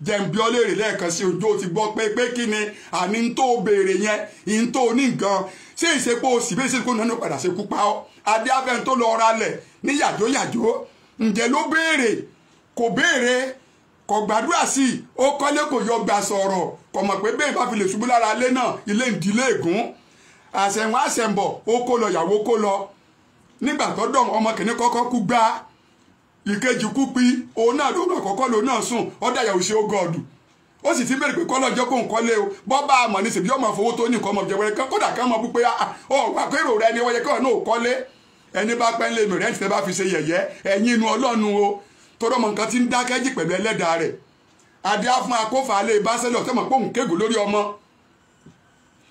Jẹ̀ǹbí ọlẹ́rìí lẹ́ẹ̀kan sí ojú ó ti gbọ́ pé pé kí ni àní ń tó béèrè yẹn, ń tó ní nǹkan, ṣé ìṣe pé o sì bí ìṣe kó náà ló padà ṣe kú pa ọ́? Adé afẹ́ tó lọ ra lẹ̀ ní yàjóyàjó, ǹjẹ́ ló béèrè? Kò béèrè, kò gbàdúrà sí i, ó kọ́lé kò yọ gbà sọ̀rọ̀, kò mọ̀ pé bẹ́ẹ̀ bá fi lè ṣubú lára ilé náà, ilé ìdílé ègún. Àṣẹ̀wọ̀n àṣẹ̀ǹbọ̀, ó kó lọ, ìyàwó kó lọ. Nígbà tó dọ̀ ọmọ kìíní kọ́kọ́ kú gbá, ìkejì kú pi, òun náà lóòrùn àkọ́kọ́ lòun náà sùn, ọ̀dà ìyàwó ṣe ó gọ̀ọ̀dù. Ó sì ti bẹ̀rẹ̀ pé kọ́lọ́ jẹ́ kó ń kọ́lé o, bọ́ bá a mọ̀ ní sèbí ọmọ fowó tó ní nǹkan ọmọ jẹwẹrẹ kan, kódà kan mọ̀ bú pé ọ wà pé èrò rẹ ni wọ́n yẹ kí ọ̀nà ò kọ́lé. Ẹni bá pẹ́ ń lé mi rẹ̀ ń tẹ́ bá fi ṣe yẹ̀yẹ́, ẹ̀yin inú Ọlọ́run o, tọ́rọ mọ nǹkan tí ń dákẹ́jì pẹ̀lú ẹlẹ́dàá rẹ̀. Adé á fún akófà alẹ́ ìbáṣẹ́lẹ̀ ọ̀tẹ́ mọ̀ pé òun kégùn lórí ọmọ.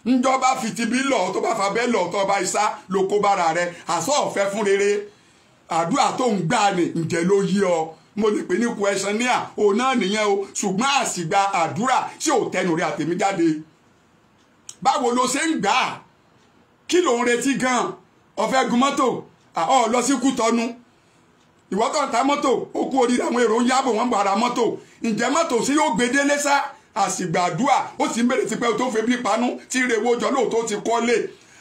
Ńjọba fi ti bí lọ tó bá fa bẹ́ẹ̀ lọ tó bá isá ló kó bára rẹ̀, àsọ ọ̀fẹ́ fún rere. Àdúrà tó ń gbà ní ǹjẹ́ ló yí ọ? Mo lè pè ní questionnaire, òun náà nìyẹn o, ṣùgbọ́n àsìgbà àdúrà tí ò tẹnu rẹ̀ àtẹ̀mí jáde. Báwo ló ṣe ń gbà á? Kí ló ń retí gan-an? Ó fẹ́ gun mọ́tò, ó lọ sí Kútọ́nù. Ìwọ tó ń ta mọ́tò, ó kú oríire, àwọn èrò ń yábò wọ́n ń bọ̀ ara mọ́tò. Ǹjẹ́ mọ́tò sí yóò gbé délé sá? Àsìgbàdúà ó sì ń bèrè tipẹ́ tó ń febi panú tí ń rewó jọ lóòótọ́ ti kọ́lé.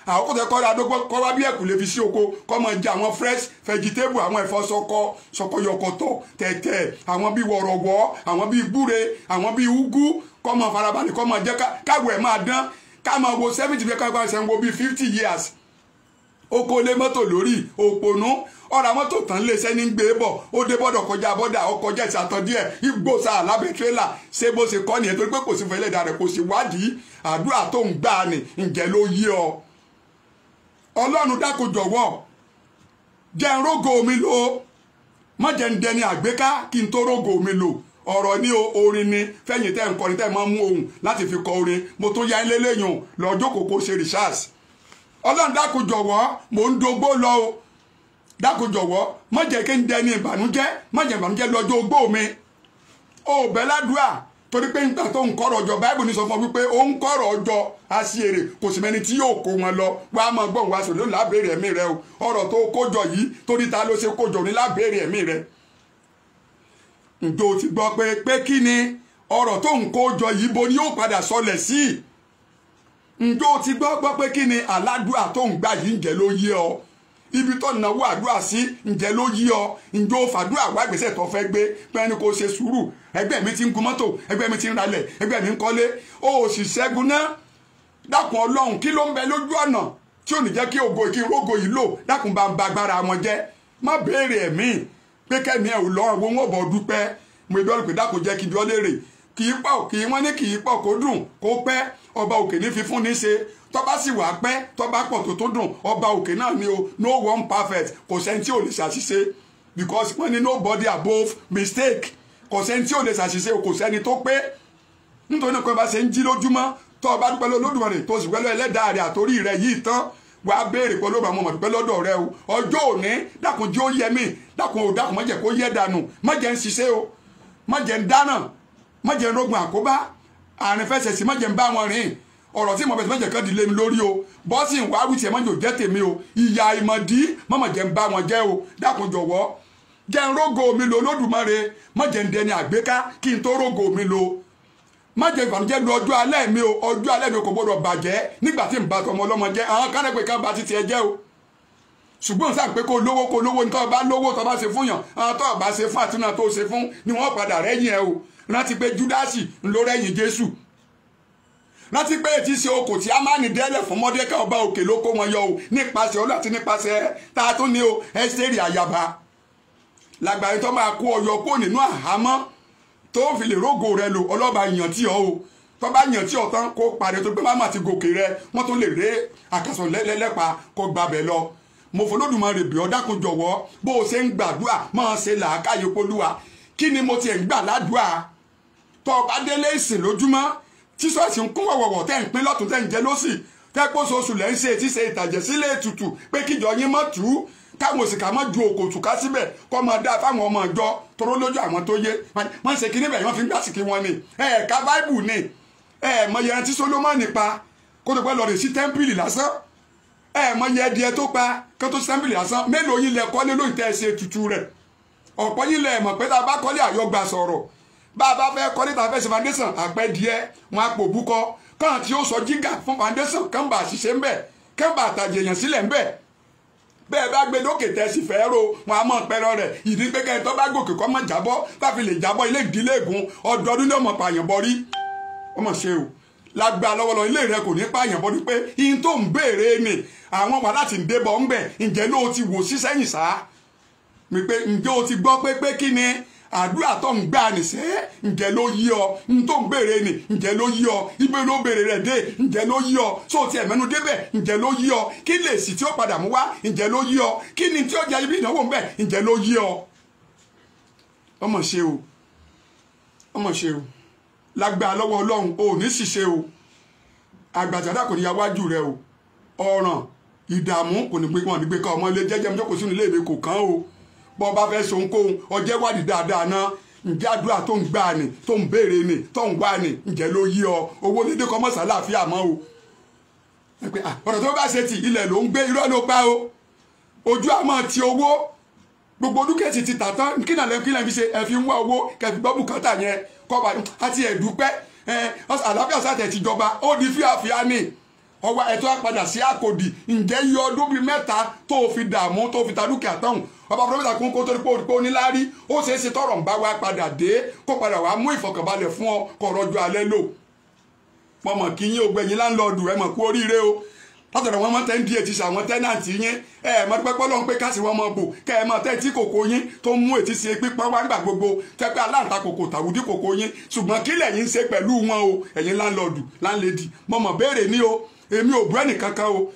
Àwọn kò tẹ́ kọ́ ra dọ́gbọ́n kọ́ wá bí ẹ̀kú lè fi sí oko kọ́ máa jẹ àwọn fresh vegetable, àwọn ẹ̀fọ́ sọkọ sọkọyọkọtọ̀ tẹ̀tẹ̀, àwọn bíi wọ̀rọ̀wọ́, àwọn bíi gbúre, àwọn bíi úgú, kọ́ máa farabalẹ̀ kọ́ máa jẹ́ káwọ̀ ẹ̀ máa dán, ká máa wo 70 bí káwọ̀ ẹ̀ ń wo bíi 50 years. Ó kó lé mọ́tò lórí òpònú, ọ̀rọ̀ mọ́tò tán lé sẹ́ni ń gbé bọ̀, ó dé bọ́dọ̀ kọjá bọ́dà, ó kọjá ìsàtọ̀ díẹ̀, igbó sa lábẹ́ tírélà, ṣé bó ṣe kọ́ nìyẹn? Torí pé kò sí fún ẹlẹ́dàá rẹ̀, kò sì wádìí àdúrà tó ń gbà ní ǹjẹ́ ló yí ọ? Ọlọ́run dákun jọ̀wọ́, jẹ́ n rógo mi lò, má jẹ́ n dẹni àgbéká kí n tó rógo mi lò. Ọ̀rọ̀ ní o, orin ni fẹ̀yìn tẹ́ ń kọrin tẹ́ máa ń mú ohùn láti fi kọ orin. Mo tún ya ilé lẹ́yìn lọ́jọ́ kòkó ṣe research. Ọlọ́run dákun jọ̀wọ́, mò ń dogbó lọ o, dákun jọ̀wọ́, má jẹ́ kí n dẹni ìbànújẹ́, má jẹ́ ìbànújẹ́ lọ́jọ́ ogbó mi. O bẹ́ ládùúà torí pé nígbà tó ń kọ́rọ̀ ọjọ́, Báíbù ní sọ fún ọ wípé ó ń kọ́rọ̀ ọjọ́ aṣèrè, kò sì mẹ́ni tí yóò kó wọn lọ. Wàá máa gbọ́n wá sọ lónìí lábẹ́rẹ́ ẹ̀mí rẹ o, ọ̀rọ̀ tó kójọ yìí torí ta ló ṣe kójọ ní lábẹ́rẹ́ ẹ̀mí rẹ. Ǹjọ́ ti gbọ́ pé pé kí ni ọ̀rọ̀ tó ń kójọ yìí bo ni yóò padà sọlẹ̀ sí? Ǹjọ́ ti gbọ́ pé kí ni aládùúà tó ń gbà yìí ǹjẹ́ ló yé ọ? Ibi tó náwó àdúrà sí ǹjẹ́ ló yí ọ? Ǹjọ́ fàdúrà wá gbèsè tó fẹ́ gbé pé ẹni kò ṣe sùúrù, ẹgbẹ́ mi ti ń gun mọ́tò, ẹgbẹ́ mi ti ń ralẹ̀, ẹgbẹ́ mi ń kọ́lé, ó sì ṣẹ́gun náà. Dákun Ọlọ́run, kí ló ń bẹ lójú ọ̀nà tí ò ní jẹ́ kí ògo kí rógo yìí lò? Dákun bá ń ba agbára wọn jẹ́, má béèrè ẹ̀mí pé kẹ́mi ẹ̀ ò lọ àwọn wọn bọ̀ dúpẹ́. Mo ibi ọ̀rọ̀ pé dákun jẹ́ kí ibi ọ léèrè, kì í pọ̀, kì í wọ́n ní kì í pọ̀ kó dùn kó pẹ́, ọba òkè ní fífún ní ṣe. Tó bá sì wà pẹ́, tó bá pọ̀ tó tó dùn, ọba òkè náà ni o. No one perfect, kò sẹ́ni tí ò lè ṣàṣìṣe, because wọ́n ní nobody above mistake. Kò sẹ́ni tí ò lè ṣàṣìṣe, kò sẹ́ni tó pé. Nítorí náà kò bá ṣe ń jí lójúmọ́, tó bá dúpẹ́ lọ́dọ̀ tó sì pẹ́ lọ́dọ̀ ẹlẹ́dàá rẹ̀ àtórí rẹ̀ yìí tán, wàá béèrè pé olóògbé àwọn ọmọ dúpẹ́ lọ́dọ̀ rẹ o. Ọjọ́ òní dákun jẹ́ ó yẹ mí, dákun ò dákun má jẹ́ kó yẹ dànù, má jẹ́ ń ṣiṣẹ́ o, má jẹ́ ń dáná, má jẹ́ ń rógun àkóbá, àrùn fẹsẹ̀ sí má jẹ́ ń bá wọn rìn, ọ̀rọ̀ tí mo bẹ̀rẹ̀ má jẹ́ kán di lé mi lórí o, bọ́sì ń wá wí tiẹ̀ má jẹ́ ò jẹ́ tèmi o, ìyá ìmọ̀dí má má jẹ́ ń bá wọn jẹ́ o. Dákun jọ̀wọ́ jẹ́ ń rógo mi lò Olódùmarè, má jẹ́ ń dẹni àgbéká kí n tó rógo mi lò. Má jẹ́ ìbànújẹ́ lu ọjọ́ alẹ́ mi o. Ọjọ́ alẹ́ mi kò gbọ́dọ̀ bàjẹ́ nígbà tí n bá tọmọ ọlọ́mọ jẹ́. Àwọn kánẹ́pẹ̀ kan bá ti tiẹ̀ jẹ́ o. Ṣùgbọ́n sáà pé kó lówó kó lówó ní tó bá lówó tó bá ṣe fún yàn, àwọn tó bá ṣe fún àtúnà tó ṣe fún ni wọ́n padà rẹ́yìn ẹ o. Rántí pé Júdásì ń lọ rẹ́yìn Jésù. Rántí pé ti ṣe okò tí Ámánì dẹ́lẹ̀ fún Mọ́dékà ọba òkè ló kó wọn yọ o, nípasẹ̀ Ọlọ́run àti nípasẹ̀ tá a tún ní o Ẹ́sítérì àyàbá. Lágbàáyé tó máa kó ọyọ kó nínú àhámọ́ tó fi lè rógò rẹ lò, ọlọ́ba yàn tí ọ o. Tó bá yàn tí ọ tán kó parí tó gbé máma ti gòkè rẹ, wọ́n tún lè ré àkàsọ̀ lẹ́lẹ́lẹ́pa kó gbabẹ̀ lọ. Mo fọlọ́dúnmọ́ rè bí ọ dákun jọ̀wọ́, bó o ṣe ń gbàdúrà máa ṣe làákàyè polúwa. Kí ni mo tiẹ̀ ń gbà ládùúà? Tó o bá délé ìsìn lójúmọ́ tí ṣọ́ọ̀ṣì ń kún wọ̀wọ̀wọ̀ tẹ́ ń pín lọ́tún tẹ́ ń jẹ lọ́sì, tẹ́ pósooṣù lẹ́ ń ṣe tí ṣe ìtàjẹ̀ sílé ètùtù pé kíjọ yín mọ́ tù ú, káwọn òsìkà mọ́ ju òkòtù ká síbẹ̀ kọ́ mọ́ dá fáwọn ọmọ ìjọ toró lójú àwọn tó yé. Wọ́n ń ṣe kíní bẹ̀ wọ́n fi ń gbàsìkí wọn ni. Ẹ̀ẹ̀ka báìbù ni ẹ̀ẹ̀mọ yẹn tí Sólómọ́nì pa kó tó pẹ́ lọ rè sí tẹ́ḿpìlì lásán. Ẹ̀ẹ̀mọ yẹn díẹ̀ tó pa kó tó sí tẹ́ḿpìlì lásán. Mélòó yín lẹ kọ́lé lóyún tẹ́ ẹ ṣe ètùtù rẹ̀? Ọ̀pọ̀ yín lẹ mọ̀ pé tá a bá kọ́lé àyọgbà sọ̀rọ̀. Bá a bá fẹ́ kọ́lé tá a fẹ́ ṣe foundation àpẹ́ díẹ̀ wọn àpò búkọ kàn tí ó sọ jígà fún foundation kàn bá àṣìṣe ńbẹ̀, kàn bá àtàjẹyàn sílẹ̀ ńbẹ̀. Bẹ́ẹ̀ bá gbé lókè tẹ́ sì fẹ́ ro wọn a mọ̀ pẹ́rọ rẹ̀. Ìdí pé kẹ́ni tó bá gòkè kọ́ mọ̀ jábọ́, bá fi lè jábọ́ ilé ìdílé ègún ọdọọdún ní ọmọ pààyàn bọ́ rí. Ọmọ ṣe o lágbá lọ́wọ́lọ́ ilé rẹ kò ní pààyàn bọ́ ní pé ihun tó ń béèrè ni àwọn wà láti ń débọ̀ ńbẹ̀. Ǹjẹ́ ló ti wò sí sẹ́yìn sá? Mi pé ǹjẹ́ o ti gbọ́ pé kí ni àdúrà tó ń gbà nìṣẹ́? Ǹjẹ́ ló yí ọ? N tó ń béèrè ni ǹjẹ́ ló yí ọ? Ibẹ̀ ló béèrè rẹ̀ dé, ǹjẹ́ ló yí ọ? Só ti ẹ̀mẹ́nu débẹ̀, ǹjẹ́ ló yí ọ? Kí lè sì tí ó padà mú wá, ǹjẹ́ ló yí ọ? Kí ni tí ó jẹ́ ibi ìdánwò ńbẹ̀, ǹjẹ́ ló yí ọ? Ọmọ ṣe o, ọmọ ṣe o, lágbára lọ́wọ́ Ọlọ́run o ò ní sì ṣe o. Àgbàjádà kò ní ya wájú rẹ o. Ọ̀ràn ìdààmú kò ní gbé wọn ní gbé ká ọmọ ilé jẹ́jẹ́ mi jókòó sínú ilé mi kò kán o. Bọ́ bá fẹ́ so ohunkóhun ọjẹ́ wádìí dáadáa náà. Ǹjẹ́ àdúrà tó ń gbà ní tó ń béèrè ní tó ń wá ní ǹjẹ́ ló yí ọ? Owó lédè kọ́ mọ̀sá láàfíà mọ́ o. Ọ̀rọ̀ tó bá ṣe tì ilẹ̀ ló ń gbé, irọ́ ló pa o. Ojú àmọ́ ti owó gbogbo dúkìá ti tà tán, kí náà lẹ́kí lẹ́fi ṣe ẹ fi ń wá owó kẹfì gbọ́ bùkátà yẹn kọ́ba àti ẹ̀dúpẹ́ àlàáfíà sàtẹ̀ tìjọba ó di fíàfíà ni. Ọwọ́ ẹ̀tọ́ àpadà sí àkòdì. Ǹjẹ́ iye ọdún bíi mẹ́ta tó fi dààmú tó fi ta dúkìá tán ọba pọfẹsà kún kó tó ní pé oníláárí ó ṣeé ṣe tọrọ ń bá wa padà dé kó padà wàá mú ìfọ̀kànbalẹ̀ fún ọ kó rọjò alẹ́ lò. Mo mọ̀ kí yín ògbẹ̀yìn láńlọ́ọ̀dù ẹ mọ̀ kú oríire o. Látọ̀dọ̀ wọn mọ̀ tẹ́ ń di ètí sàwọn tẹ́nàntì yín ẹ mọ̀ dúpẹ́ pọ́ lọ́n pé káàsì wọn mọ̀ bò kẹ́ ẹ mọ̀ tẹ́ tí kòkó yín tó ń mú ètí ṣe pípọ́n wá gbà gbogbo tẹ́ pé aláǹtakòkò tàwùdí kòkó yín. Ṣùgbọ́n kí lẹ̀yin ń ṣe pẹ̀lú wọn o ẹ̀yin láńlọ́ọ̀dù láńlẹ́dì? Mo mọ̀ béèrè ní o, èmi ò bú ẹnìkankan o.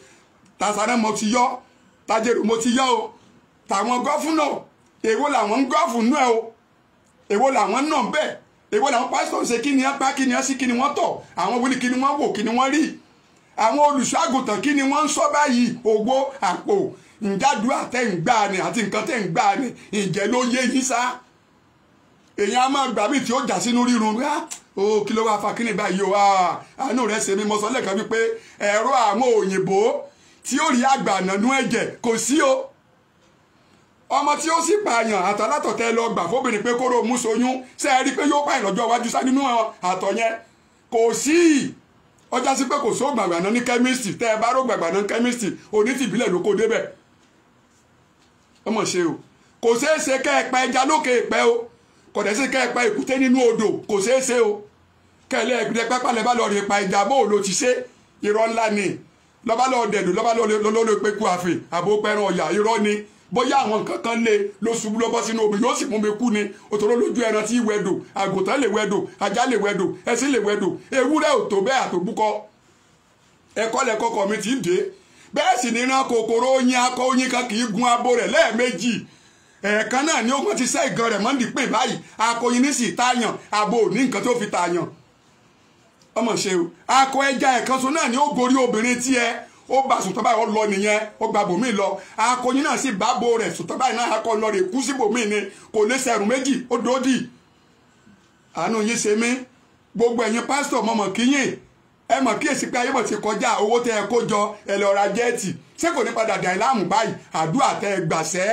Tàṣàrẹ́ mo ti yọ, tàjẹrò mo ti yọ o. Tàwọn gọ́fúnà èwo làwọn ń gọ́fù nú ẹ o? Èwo làwọn náà bẹ́ẹ̀? Èwo làwọn pásítọ̀ ń ṣe? Kí ni wọ́n pa, kí ni wọ́n sí, kí ni wọ́n tọ̀? Àwọn wòlíì kí ni wọ́n wò, kí ni wọ́n rí? Àwọn olùṣọ́ àgùntàn kí ni wọ́n ń sọ báyìí? Owó àpò ǹjádùá tẹ́ ń gbà ni àti nǹkan tẹ́ ń gbà ni ǹjẹ́ ló yé yín sá? Èèyàn á máa gbà mí tí ó jà sínú rírun rá o. Kí ló wá fa kíni báyìí o? Àánú rẹ̀ ṣe mí. Mo sọ lẹ́ẹ̀kan wípé ẹ̀rọ àwọn òyìnbó tí ó rí àgbà nánú ẹ̀jẹ̀ kò sí o. Ọmọ tí ó sì pààyàn àtàlátọ̀tẹ́ lọ gbà fóbìnrin pé kóró mú soyún, ṣe é rí pé yóò pààyàn lọ́jọ́ iwájú sá nínú àtọ̀ yẹn? Kò sí. Ọjà sí pé kò sóògùn àgbàná ní kẹ́míìsì. Tẹ́ ẹ bá rógbà àgbàná ní kẹ́míìsì onítìbílẹ̀ ló kó débẹ̀. Ọmọ ṣe o, kò ṣeé ṣe kẹ́ ẹ pa ẹja lókè ìpẹ́ o. Kò dẹ̀ sí kẹ́ ẹ pa èkúté nínú odò, kò ṣeé ṣe o. Kẹ́lẹ́ ẹ̀gbẹ́ pápá lẹ́ bá lọ rí pa ẹja bó ló ti ṣe? Irọ́ ńlá ni. Lọ́ba lọ dẹ̀dù lọ́ba lọ pé kú àfè àbò pẹran ọ̀yà, irọ́ ni. Bóyá àwọn nǹkan kan lé ló ṣubú lọ bọ́ sínú omi yóò sì mú mi kú ni. Òtòrò lójú ẹran tí wẹ̀dò, àgùntàn lè wẹ̀dò, ajá lè wẹ̀dò, ẹṣin lè wẹ̀dò, ewúrẹ́ ò tó bẹ́ẹ̀ àtòbúkọ. Ẹ̀kọ́ lẹ́kọ̀ọ́kọ́ mi ti ń dé. Bẹ́ẹ̀ sì ni ìran kòkòrò oyin akọ oyin kan kì í gun abo rẹ̀ lẹ́ẹ̀mejì. Ẹ̀ẹ̀kan náà ni ó ti sẹ́ ìgan rẹ̀ mọ́ndì pè báyìí. Akọ oyin ní sì tààyàn, abo ò ní nǹkan tó fi tààyàn. Ọmọ ṣe o, akọ ẹja ẹ̀kan so náà ni ó gorí obìnrin tí ẹ ó bá sùn tán báyìí ó lọ nìyẹn, ó gba bòmíì lọ. Akọyin náà sì bá bo rẹ̀ sùn tán báyìí náà akọ lọ rè kú sí bòmíì ni, kò lè sẹ̀rùn méjì ó dòdì. Àánú yín ṣe mí. Gbogbo ẹ̀yin pásítọ̀ mo mọ̀ kíyìn, ẹ mọ̀ kíyèsí pé ayé mọ̀ ti kọjá owó tẹ́ ẹ kó jọ ẹ lọ ra jẹ́ẹ̀tì. Ṣé kò ní padà dà láàmú báyìí? Àdúrà tẹ́ ẹ gbàṣẹ́,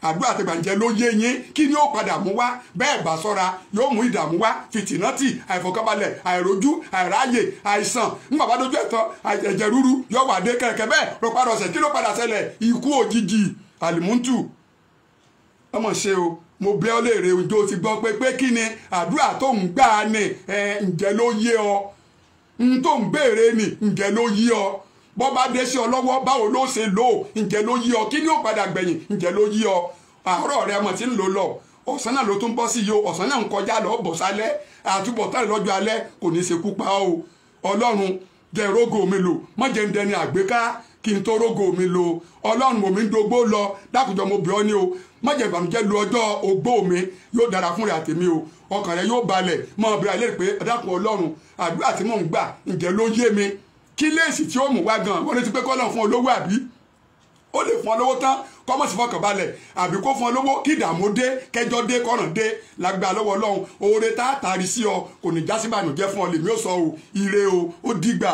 Àdúrà tẹgbàǹjẹ́ ló yé yín? Kí ni ó padà mú wá? Bẹ́ẹ̀ bá sọ́ra yóò mú ìdààmú wá, fìtìnátì, àìfọ̀kànbalẹ̀, àìrójú, àìráyè, àìsàn. Ńgbà bá dojú ẹ̀tàn, ẹ̀jẹ̀ ríru yóò wà dé kẹ̀kẹ́ bẹ́ẹ̀ rọpárọsẹ̀. Kí ló padà ṣẹlẹ̀? Ikú òjijì, àlìmúntù. Ọmọ ṣe o, mo bẹ̀ ọ́ léèrè, ǹjẹ́ o ti gbọ́ pé kí ni àdúrà tó ń gbà ni? Ǹjẹ́ ló yé ọ? N tó ń béèrè ni, ǹjẹ́ ló yé ọ? Bọ́ bá dé sí ọ lọ́wọ́, báwo ló ṣe lò ó? Ǹjẹ́ ló yé ọ? Kí ni ó padà gbẹ̀yìn? Ǹjẹ́ ló yé ọ? Àárọ̀ rẹ mọ̀ tí ń lò lọ, ọ̀sán náà ló tún bọ́ sí yo, ọ̀sán náà ń kọjá lọ bọ̀ sálẹ̀, àtúbọ̀tán lọ́jọ́ alẹ́ kò ní í ṣekú pa ọ́ o. Ọlọ́run jẹ́ rógò mi lò, má jẹ́ ń dẹni àgbéká kí n tó rógò mi lò. Ọlọ́run mo mi ń dogbó lọ, dákùjọ mo bẹ̀ ọ́ ní o, má jẹ́ ìbànújẹ́ lu ọjọ́ ogbó mi. Yóò dára fún rẹ àtèmi o, ọkàn rẹ yóò balẹ̀. Mọ́ ọbẹ̀ alẹ́ pé dákun Ọlọ́run, àdúrà tí mò ń gbà ǹjẹ́ ló yé mi? Kí léèsì tí ó mú wá gan? Wọ́n lè ti pé kọ́lọ̀ fún olówó, àbí ó lè fún ọ lówó tán kọ́mọ̀sí fọkànbalẹ̀, àbí kó fún ọ lówó kí ìdààmú dé, kẹjọ dé, kọ́ràn dé. Lágbára lọ́wọ́ Ọlọ́run, oore tá a tari sí ọ kò ní jásíbànújẹ́ fún ọ. Lèmi ó sọ o, ire o, ó dìgbà.